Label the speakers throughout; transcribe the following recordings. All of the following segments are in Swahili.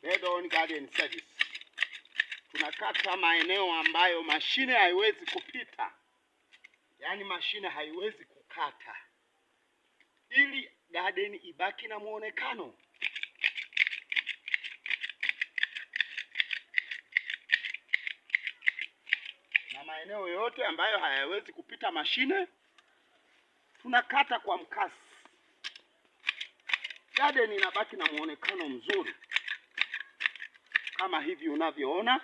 Speaker 1: Bedon Garden Service. Tunakata maeneo ambayo mashine haiwezi kupita, yaani mashine haiwezi kukata, ili garden ibaki na muonekano. Na maeneo yote ambayo hayawezi kupita mashine tunakata kwa mkasi. Garden inabaki na muonekano mzuri kama hivi unavyoona.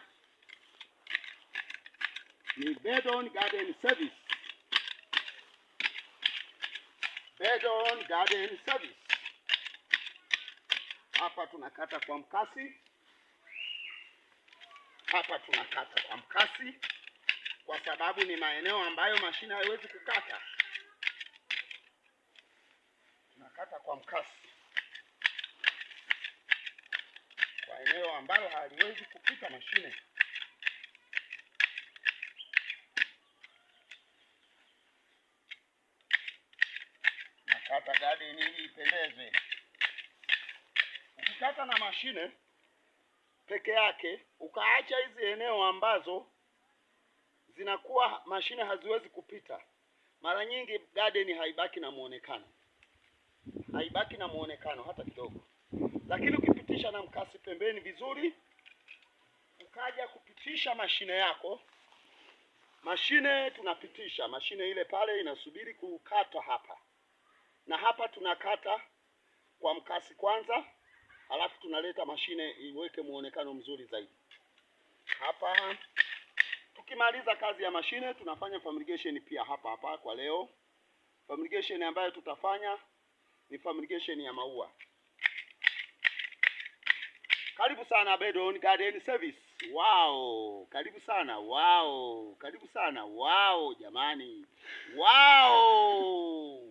Speaker 1: Ni Bedon Garden Service. Bedon Garden Service. Hapa tunakata kwa mkasi. Hapa tunakata kwa mkasi kwa sababu ni maeneo ambayo mashine haiwezi kukata. Tunakata kwa mkasi kwa eneo ambalo haliwezi kupita mashine. Nakata garden ili ipendeze. Ukikata na mashine peke yake ukaacha hizi eneo ambazo zinakuwa mashine haziwezi kupita, mara nyingi garden haibaki na muonekano, haibaki na muonekano hata kidogo. Lakini ukipitisha na mkasi pembeni vizuri, ukaja kupitisha mashine yako, mashine tunapitisha mashine ile pale inasubiri kukata hapa na hapa, tunakata kwa mkasi kwanza, alafu tunaleta mashine iweke muonekano mzuri zaidi. Hapa tukimaliza kazi ya mashine tunafanya fumigation pia hapa hapa kwa leo. Fumigation ambayo tutafanya ni fumigation ya maua. Karibu sana Bedon Garden Service. Wow, karibu sana. Wow, karibu sana. Wow, jamani. Wow.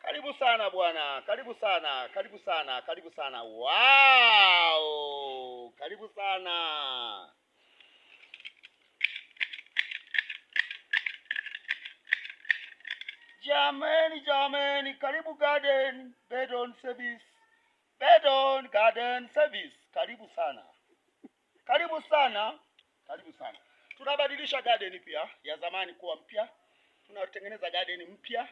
Speaker 1: Karibu sana bwana, karibu sana, karibu sana, karibu sana. Wow, karibu sana. Jameni, jameni, karibu Garden Bedon Service. Bedon Garden Service. Karibu sana. Karibu sana. Karibu sana. Tunabadilisha garden pia ya zamani kuwa mpya. Tunatengeneza garden mpya.